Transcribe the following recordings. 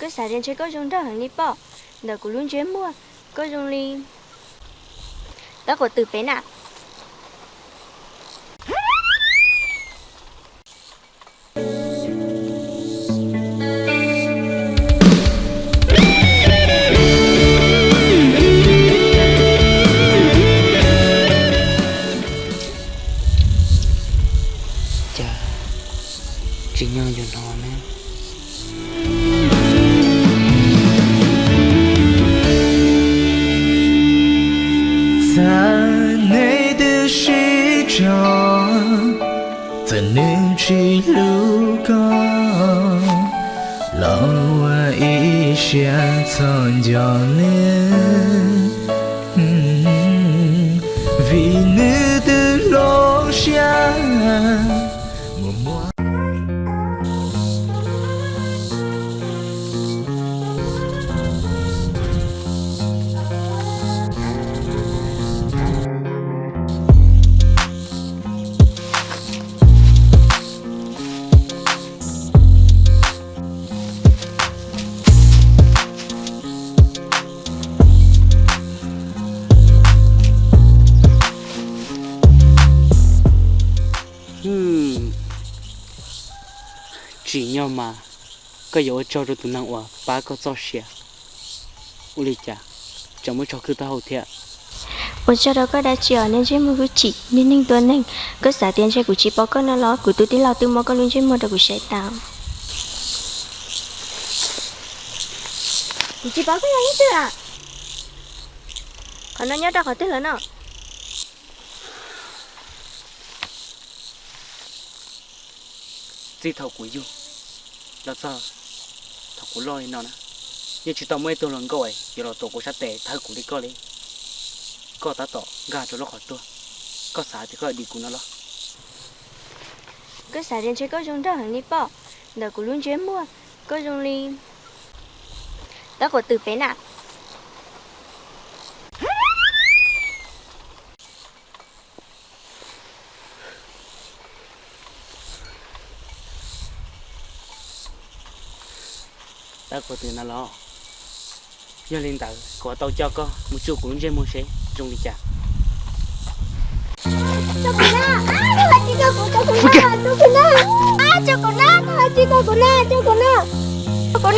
Koj xav tias ntshe koj zoo nraug heev li pob, ntawm kuv lub ntsej muag koj zoo li tawb quav twm pem na. Cas tsis nyob yus no ne. Txawm neb twb sib tso, txawm nws tsis hlub koj, los ua ib siab txhob nco nws, vim nws twb hlob siab mus muaj. Tsim nyog mas koj yuav ua tsaug rau tus neeg uas pab koj txoj sia. Ua li cas tseem muaj tsho khwb taub hau thiab? Ua tsaug rau koj dab tsi os, niag ntsej muag hwj chim, niag neeg tua neeg. Koj xav tias ntshe kuv tsis pom koj no los? Kuv tus tij laug twb muab koj lub ntsej muag rau kuv saib tau. Kuv tsis pom koj yog leej twg a? Qhov no nyob rau qhov twg lawm no? Txij thaum kuv yug los txog thaum kuv loj li no na, yeej tsis tau muaj ib tug hluas nkauj yuav los tuav kuv sab tes thawb kuv li koj li. Koj tab tom nkag rau lub qhov tuag, koj xav tias koj dim kuv no los? Koj xav tias ntshe koj zoo nraug heev li pob, ntawm kuv lub ntsej muag koj zoo li tawb quav twm pem na. Tawb quav twm no los? Yog li ntawd kuv tau coj koj mus tsuj kuv lub ntsej muag seb zoo li cas. Tso kuv na, tso kuv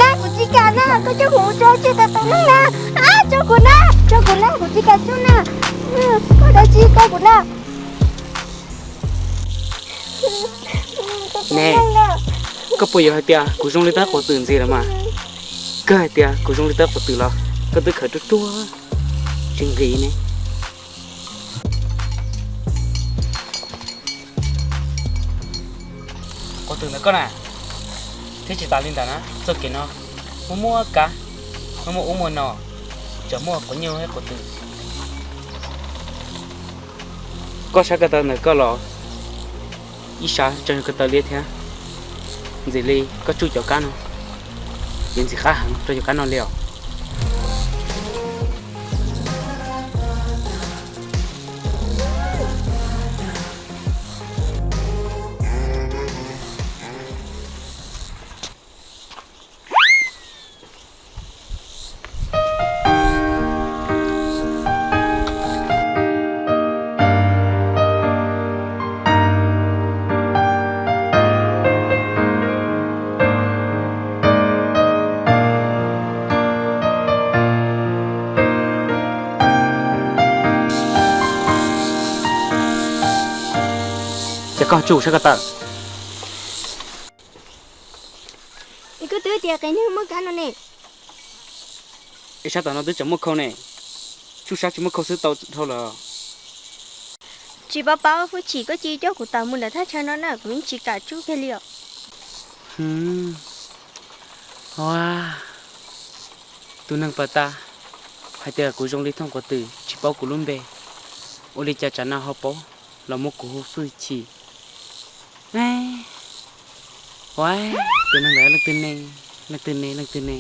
na, kuv tsis kam na, koj coj kuv mus tso tseg tau tus neeg na. Tso kuv na, tso kuv na, kuv tsis kam tsuj na. Koj dab tsi, tso kuv na. Ne, koj puas yuav hais tias kuv zoo li tawb quav twm ntxiv lawm mas? Koj hais tias kuv zoo li tawb quav twm los koj twb khaws ruaj ruaj tsis nqis ne. Quav twm ntawm koj na, thiab tsis tas li ntawd na, txoj kev no muaj muaj kav, muaj muaj ub muaj no, tseem muaj quav nyuj thiab quav twm. Koj sab ko taw ntawm koj los ib sab tseem yog ko taw liab thiab. Ntxim li koj tsuj cov kab no, yuav ntxim qab heev rau cov kab no li os. Ces koj tsuj sab ko taw. Koj twb tias qe neeg muaj kab no ne. Es sab tom no twb tseem muaj khau ne. Tsuj sab tsis muaj khau xwb tau dhau lawm. Tsis paub paub hwj chim, koj cia coj kuv tawm mus ntawm thaj chaw no na, kuv yeej tsis kam tsuj kiag li os. Tus neeg pas tas hais tias kuv zoo li thooj quav twm tsis paub kuv lub npe, ua li cas tsam no ho paub los muab kuv hu hwj chim. Ua, tus neeg ntawd leej twg ne, leej twg ne, leej twg ne?